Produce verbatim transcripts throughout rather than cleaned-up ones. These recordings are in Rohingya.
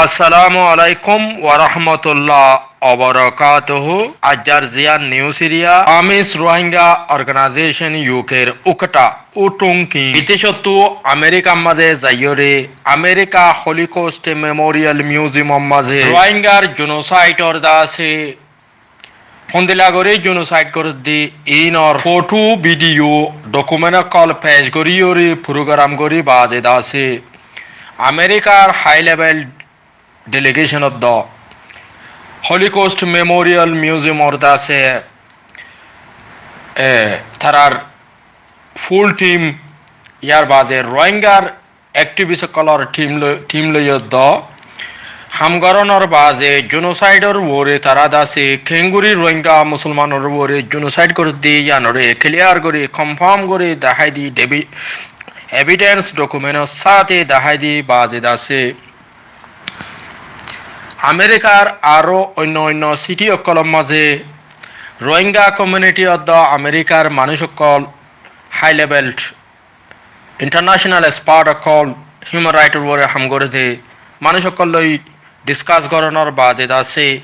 Assalamu alaikum warahmatullah wabarakatuhu. Ajjar ziyán news eriya, Burmese Rohingya Organization U K r ukata U Thung King bidecóttu Amerikar mazé zaiyóre Amerika Holocaust Memorial Museum or mazé Rohingyar genocide or dase hondilla gorí genocide gorédde, inor photo, video, document okkol pec goríyore program gorí baade dase Amerikar high level delegation ot do Holocaust Memorial Museum or dase, e, tarar full team, yar baade Rohingyar activist okkolor team loi, team loiyóre do ham gorónor baade genocide or uore tara dase kengori Rohingya Musolmanor uore genocide gorédde yíanore clear gorí, confirm gorí dahái di, debi-, evidence document or sáte dahái di baade dase Amerikar aró oinno oinno city okkolor mazé Rohingya community or do Amerikar manúic okkol, high level international expert okkol, human right or uore ham gorédde manúic okkol loi discuss gorónor baade dase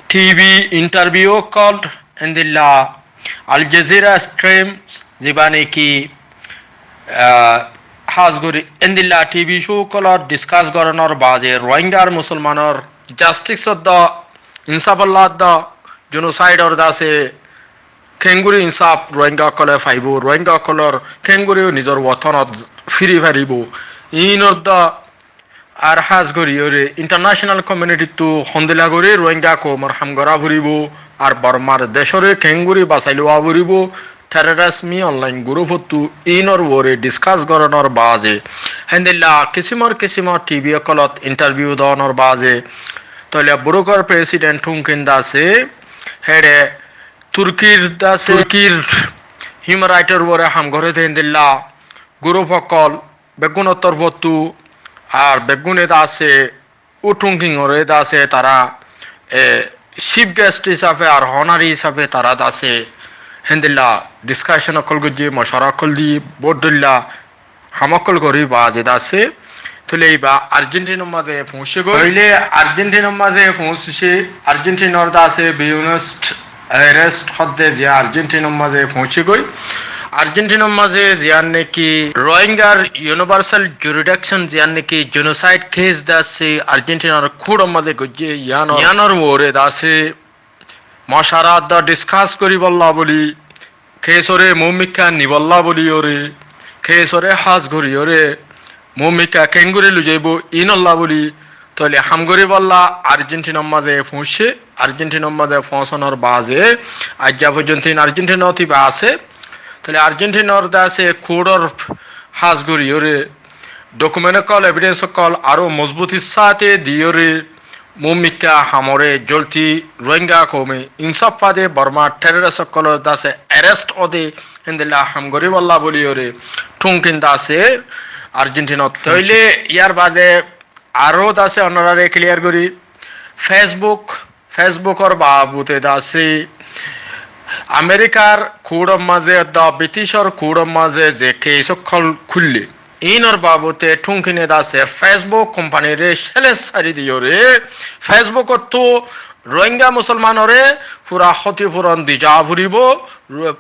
T V interview okkol, endilla Al Jazeera stream, ziba niki, ah, hás gorí endilla T V show okkolot discuss gorónor baade Rohingyar Musolmanor justice or do, insaf olla do, genocide or dase kengori insaf Rohingya okkole faibo, Rohingya okkolor kengori nizor wotonot firi faribo, inor do ar hás goríyore international community ttu hondilla gorí Rohingya koumor ham gorá foribo, ar Bormar decóre kengori basai lowa foribo, terrorism online group ottu inor uore discuss gorónor baade, hendilla kisimor kisimor T V okkolot interview donor baade, toile Burkor president Thung King dase, héçe Turkir dase, Turkir human right or uore ham gorédde hendilla group okkol, beggúnor torfottu, ar beggúne dase U Thung King ore dase tara, e, chief guest hísafe ar honorary hísafe tara dase hendilla discussion okkol goijje, mocuwara okkol di, bout dhoilla ham okkol gorí baade dase. Toile iba Argentina mazé foóñse goi. Toile Argentina mazé foóñse, Argentina or dase Buenos Aires hodde ze Argentina mazé foóñse goi. Argentina mazé ziyán niki Rohingyar universal jurisdiction, ziyán niki genocide case dase Argentinar court or mazé goijje, yíanor, yíanor uore dase mocuwara do discuss goríbolla buli, case ore muúmikká nibolla buliyore, case ore hás goríyore muúmikká kengori loizaibo inolla buli, toile ham goríbolla Argentina mazé foóñse, Argentina mazé foóñsonor baade aijja foijjonto in Argentina ot iba ase. Toile Argentina or dase court or hás goríyore document okkol, evidence okkol aró mozbutir sáte diyore muúmikká hamore joldi Rohingya koume insaf fade, Bormar terrorist okkolor dase arrest óde, hendilla ham goríbolla buliyore Thung King dase Argentina ot foóñse. Toile yar baade aró dase onorare clear gorí, Facebook, Facebook or babute dase Amerikar court or mazé do British or court or mazé ze case okkol kúlle, inor babute Thung King e dase Facebook company re challenge sári diyore Facebook ottu Rohingya Musolmanore fura hótifuron di za foribo. Ro-,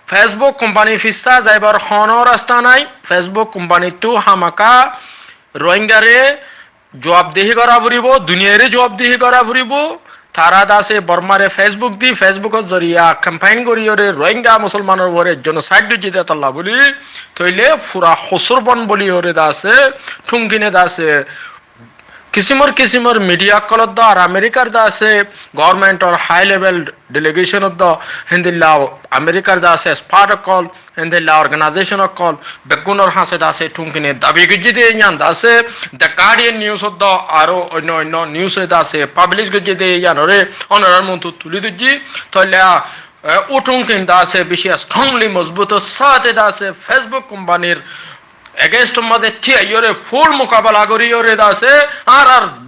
Facebook company fissá zaibar hono rasta nai. Facebook company ttu hámaka Rohingyare juabdehi gorá foribo, duniyaire juabdehi gorá foribo. Tara dase Bormare Facebook di, Facebook or zoriya campaign goríyore Rohingya Musolmanor uore genocide goijje de tolla buli, toile fura hosur bon buliyore dase Thung King e dase kisimor kisimor media okkolot do, ar Amerikar dase government or high level delegation ot do, hendilla Amerikar dase expert okkol, hendilla organization okkol, beggúnor hañse dase Thung King e dabi goijje de yían dase The Guardian News ot do, aró oinno oinno news e dase publish goijje de yíanore onorar muntu tuli dóijji. Toile, e, U Thung King dase beci strongly mozbutor sáte dase Facebook company r against or mazé thiyaiyore full mukabela goríyore dase, añárar,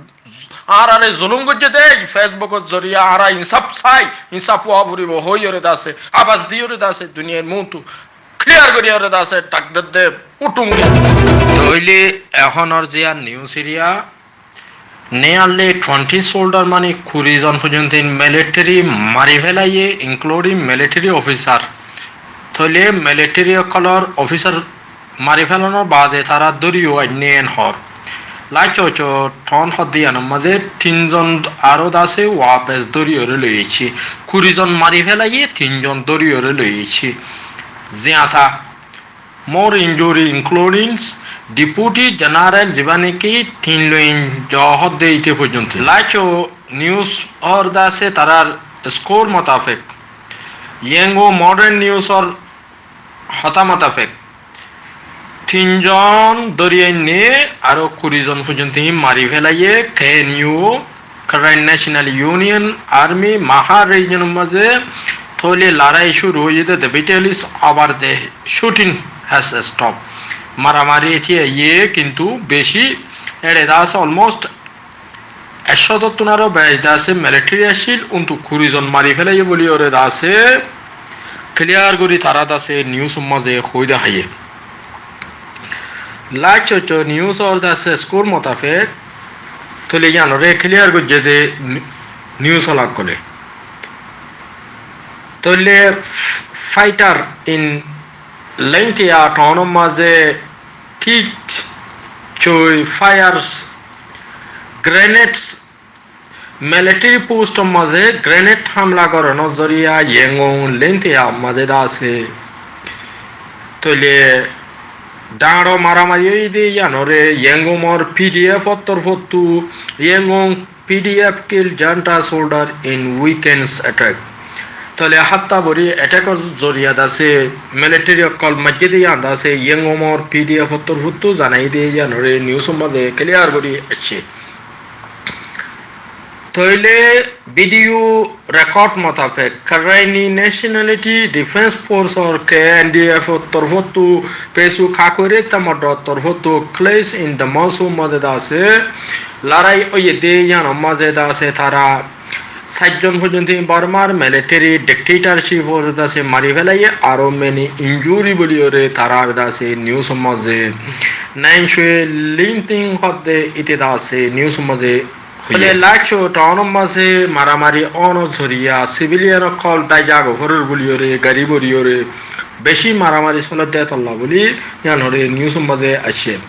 añárare zulum goijje de, Facebook or zoriya añára insaf sai, insaf ówa foribo hoiyore dase abas diyore dase duniyair muntu clear goríyore dase dhak dedde U Thung King. Toile ehónor ziyán news eriya, Nearly twenty soldier, mani kuri zon foijjonto military mari félaiye, including military officer. Tóile military ókkolor officer mari félanor baade tará dóriyo ainné en hoór. Laiccó toón hoódde yíanor mazé tin zon aró de asé wapes dóriyoré loiyaiccí. Kuri zon mari félaiye, tin zon dóriyoré loiyaiccí. Ziyata more injury including Deputy General zibá niki tin loin zo hoódde íte foijjonto. Laiccó news or de asé tarár score motafek, Yangon Modern News or hotá motafek, tin zon dóri ainné, aró kuri zon foijjonto mari félaiye K N U, Karen National Union Army, Mahar region or mazé. Tóile lorai cúru óiye dé, the battle is over, the shooting has stopped. Maramari etiya ye kintu beci, ére de asé almost ekcót ottún aró beci de asé military accíl, kintu kuri zon mari félaiye buli ére de asé clear gorí tará de asé news or mazé hoói de háiye. Laiccó news or de asé score motafek, tóile yíanoré clear goijjé dé news ola ókkole. Tóile fighter in Lengthia town or mazé kicks, cói fires, grenades, military post or mazé grenade hámla gorónor zoriya Yangon Lengthia mazé de asé. Tóile dañr maramari óiye dé yíanoré Yangon or P D F or torfóttu, Yangon P D F kill junta soldier in weekends attack. Tóile hátta bori attack or zoriya de asé military ókkol maijjé dé yían de asé Yangon or P D F or torfóttu zanai dé yíanoré news or mazé clear gorí aiccé. Tóile video record motafek, Karaini Nationality Defense Force or K N D F or torfóttu Pesu Kakoire Tamodor torfóttu Kles in Damasu mazé de asé lorai óiye dé yíanor mazé de asé tará sair zon foijjonto Bormar military dictatorship or de asé mari félaiye, aró many injury buli ére tarár de asé news or mazé Naing Shwe Lin Ting hoódde íte de asé news or mazé hoiyé. Tóile laiccó town or mazé maramari ónor zoriya civilian ókkol dái zaga forer buli ére, gari bori ére beci maramari soler dé tolla buli yíanoré news or mazé aiccé.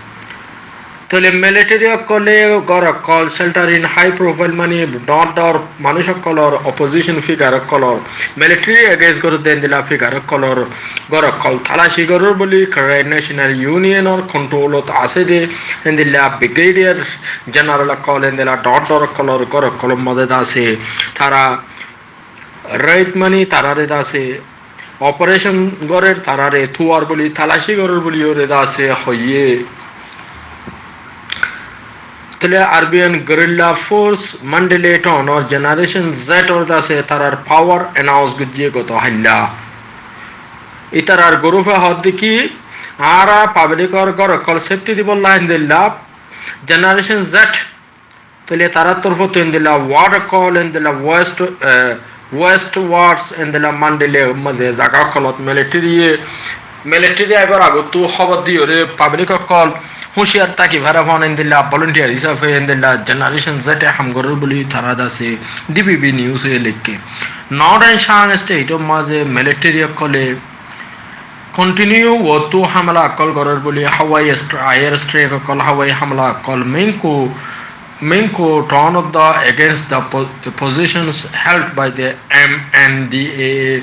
Tóile military ókkole gór ókkol shelter in high profile, mani dhoóñr dhoóñr manúic ókkolor, opposition figure ókkolor, military against gorédde endilla figure ókkolor gór ókkol talaci gorér buli Karen National Union or control ot asé dé endilla brigadier general ókkol, endilla dhoóñr dhoóñr ókkolor gór ókkolor mazé de asé tará raid, mani taráre de asé operation gorér, taráre tuwar buli, talaci gorér buli ére de asé hoiyé. Tóile Arabian Guerrilla Force Mandalay town or Generation Z or de asé tarár power announce goijjé goto háilla. Ítarar group e hoódde ki, añára public or gór ókkol safety dibolla endilla Generation Z, tóile tarár torfóttu endilla ward ókkol, endilla west, eh, westwards, endilla Mandalay mazé zaga ókkolot military ye, military aibar agottú hóbor diyóre public ókkol húciyar táki fare fán endilla volunteer hísafe endilla Generation Z e ham gorér buli tará de asé D P B news e leikké. Northern Shan state or mazé military ókkole continue uottú hámela ókkol gorér buli, hawai stri-, air strike ókkol, hawai hámela ókkol, Minko, Minko town of the against the po-, the positions held by the M N D A A.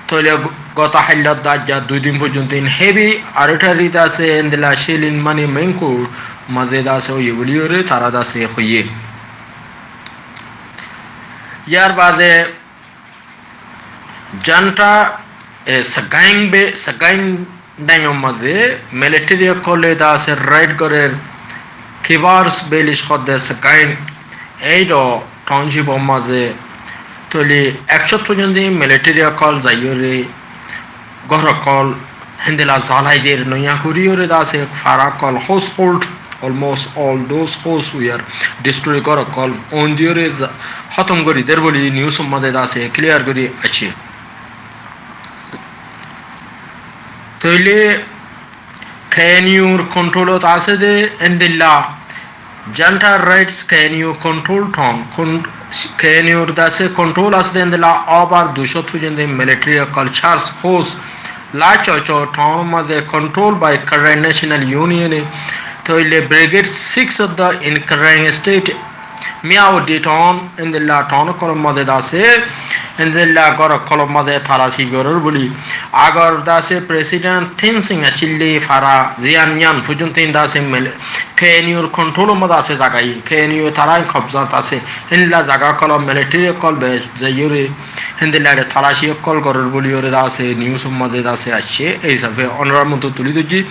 Tóile goto háilla de aijja dui din foijjonto in heavy artillery de asé, endilla shelling, mani Minko mazé de asé óiye buli ére tará de asé hoiyé. Yar baade Janta, e, Sagaing be-, Sagaing dañor mazé military ókkole de asé raid gorér, Kibars village hoódde Sagaing, éiro township or mazé. Tóile ekcót foijjonto military ókkol zaiyóre gór ókkol héndilla zalai der, noiya goríyore de asé fara ókkol, household, almost all those house were destroyed, gór ókkol óin diyóre za-, hótom gorí der buli news or mazé de asé clear gorí aiccé. Tóile K N U r control ot asé dé endilla Junta rights K N U control town, kon-, K N U r dase control asé de endilla over dui cót foijjonto military ókkol, charge force, la chocho town mazé control by Karen National Union, tóile Brigade six of the in Karen State, Myawaddy town, endilla town ókkolor mazé dase, endilla gór ókkolor mazé talaci gorer buli. Agor dase President Thein Sein accíl de fara Zein Yang foijjonto dase mil-, K N U r control or mazé asé zaga, K N U tara kobzat asé. Héndilla zaga ókkol military ókkol bec zaiyóre, héndilla talaci ókkol gorer buli yóre dase news or mazé dase aiccé. Ei hísafe onorar muúntu tuli dóijji.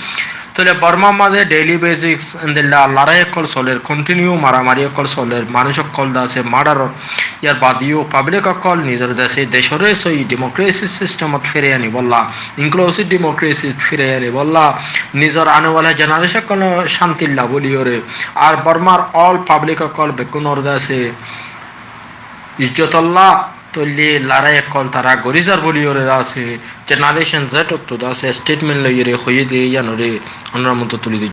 Tóile Bormar mazé daily basis héndilla lorai ókkol soler, continue maramari ókkol soler, manúic ókkol dase murder or. Yar bade yó public ókkol nizor dase, decóre sóiyi democracy system ot firai anibólla, inclusive democracy firai anibólla, nizor ane wala generation ókkol cánti lla buli yóre. Ar Bormar all public ókkol bekkúnor dase ijjotolla tóile lorai ókkol tara gorí zar buli yóre dase Generation Z ottu dase statement loiyóre hoiyé de yíanore onorar muúntu tuli dóijji.